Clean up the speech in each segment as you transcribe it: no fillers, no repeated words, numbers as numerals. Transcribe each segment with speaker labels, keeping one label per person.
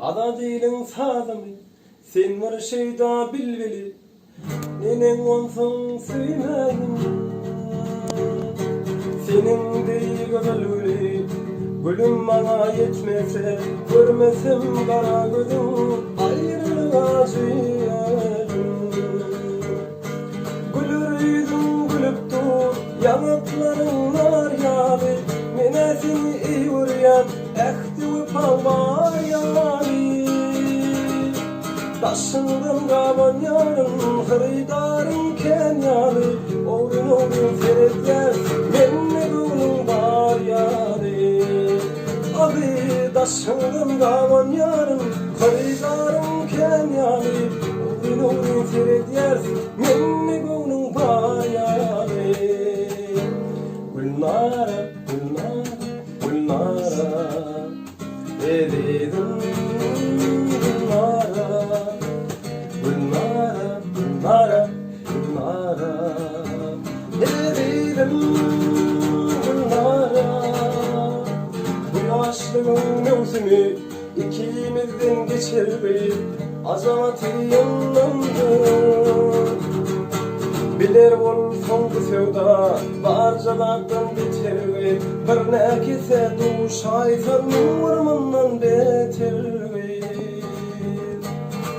Speaker 1: Azat iliň sazymy, Sen bir şeýda bilbili, Neneň onsoň söýmäýin. Seniň deý gözel güli, Gülüm maňa ýetmese, Görmesem gara gözüň, Aýralyk ajy ölüm. Güler ýüzüň gülüp dur, Ýaňaklaryň nar ýaly, Men-ä seni eý görýän, Ähdi-wepaň bar ýaly. Daşyňdan gabanýaryn, Hyrydaryň kän ýaly, Ogryn-ogryn seredýäs, Mende göwnüň bar ýaly. Aly, daşyňdan gabanýaryn, Hyrydaryň kän ýaly, Ogryn-ogryn seredýäs, Mende göwnüň bar ýaly. Gülnara, Gülnara, Gülnara, Ezizim Gülnara, Gülnara, Gülnara, Gülnara, Ezizim Gülnara. Bu ýaşlygyň möwsümi Ikimizden geçerdi Ajaty ýyllandy. Biler bolsaň bu söwda Barja zatdan beterdi. Bir näkese duşaýsa Nur mundan beterdi.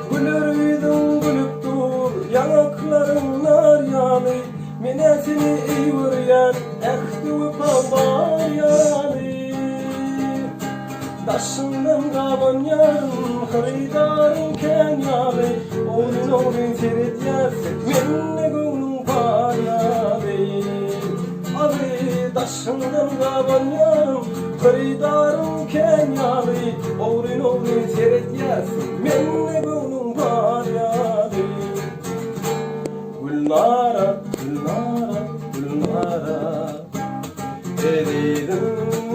Speaker 1: Güler ýüzüň gülüp dur, Ýaňaklaryň nar ýaly. Men-ä seni eý görýän, Ähdi-wepaň bar ýaly. Daşyňdan gabanýaryn, Hyrydaryň kän ýaly, Ogryn-ogryn seredýärsiň, Mende göwnüň bar ýaly. Aly, daşyňdan gabanýaryn, Hyrydaryň kän ýaly, Ogryn-ogryn seredýärsiň, Mende göwnüň bar ýaly. Gülnara, Gülnara, Gülnara. Ezizim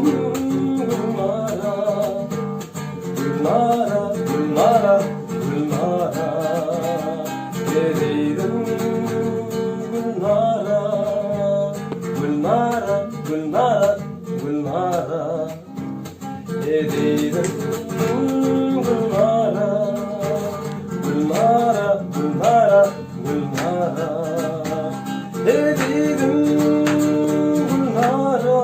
Speaker 1: Gülnara, Gülnara, Gülnara, Gülnara. Ezizim Gülnara, Gülnara, Gülnara, Gülnara. Ezizim Gülnara, Gülnara, Gülnara, Gülnara. Ezizim Gülnara.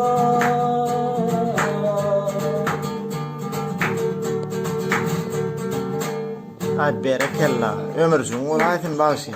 Speaker 2: Aý berekella. Ömürjüň bolaýsyn bagşym.